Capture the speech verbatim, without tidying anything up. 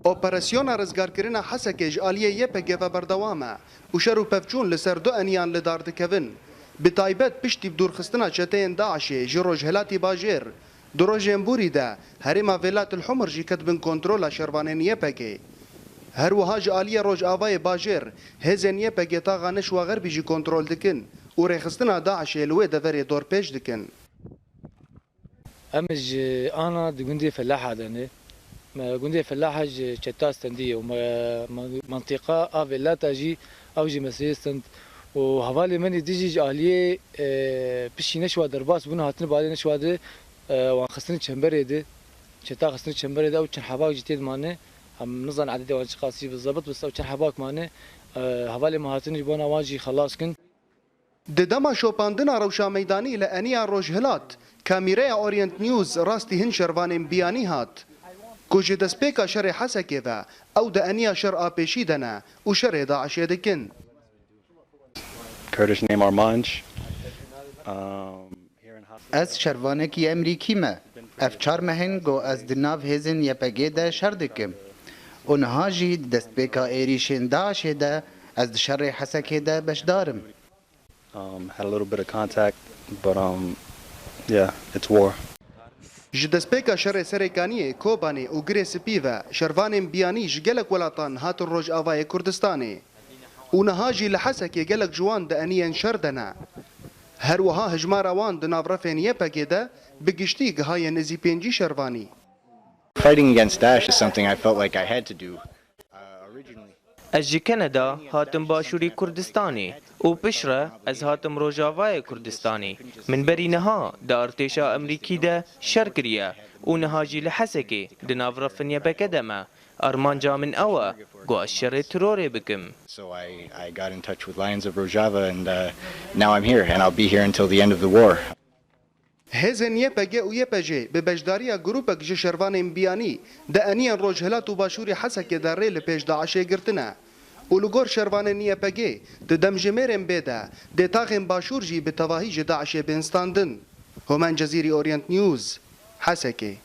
Operasyona rizgarkirina Hesekê ji aliyê Y P G ve berdewam e û şer û pevçûn li ser du eniyan li dar dikevin. Bi taybet piştî bi dûrxistina çeteyên DAIŞê ji rojhilatî bajêr, di rojên borî de herêma Vêlat el Humr jî ket bin kontrola şervanên Y P G. Her wiha ji aliyê rojavayê bajêr, hêzên Y P G taxa Neşwa Xerbî jî kontrol dikin û rêxistina DAIŞê li wê deverê dorpêç dikin. Em ji ana di gundê Felaha de ne. Me gundê Felaha ji çeta stendî ye û me, me, mentiqa a Vêlata jî ew jî meseyê stend. Û hevalê min ê dijî ji aliyê, e, piştî Neşwa derbas bûn, hatin balê Neşwa de, e, wan xistin çemberê de. Çeta xistin çemberê de, ew çend hebak jî tê de mane. Em nizan ededê wan çiqas jî bi zebit, bes ew çend hebak mane. E, hevalê me hatin ji bona wan jî xelas kin. Di dema şopandina rewşa meydanî li eniya Rojhilat, kamîreya Orient News rastî hin şervanên biyanî hat, ku ji destpêka şerê Hesekê ve ew di eniya şer a pêşî de ne û şerê DAIŞê dikin. Kurdish name Armanc. Um, here in Hasek. Ez şervanekî Emerîkî me. Ev çar meh in ku ez di nav hêzên Y P G de şer dikim. Û niha jî di destpêka êrîşên DAIŞê de ez di şerê Hesekê de beşdar im. Um, had a little bit of contact, but, um, yeah, it's war. Ji destpêka şerê Serêkaniyê, Kobanê û Girê Spî ve şervanên biyanî ji gelek welatan hatin Rojavayê Kurdistanê. Û niha jî li Hesekê gelek ji wan di eniyên şer de ne. Her wiha hijmara wan di nav refên Y P G de bi giştî gihaye nêzî pêncî şervanî. Fighting against DAISH is something I felt like I had to do, uh, originally. Ez ji Kanada hatim Başûrê Kurdistanê û piştre ez hatim Rojavayê Kurdistanê. Min berî niha di artêşa Emerîkî de şer kiriye û niha jî li Hesekê di nav refên Y P G de me. Armanca min ew e ku ez şerê terorê bikim. So I, I got in touch with Lions of Rojava and, uh, now I'm here and I'll be here until the end of the war. Hêzên Y P G û Y P J bi beşdariya grûpek ji şervanên biyanî di eniyên Rojhilat û Başûrê Hesekê de rê li pêş DAIŞê girtine û li gor şervanên Y P G di demjimêrên bê de dê taxên Başûr jî bi tevahî ji DAIŞê bên standin. Homen Cezîrî, Orient News, Hesekê.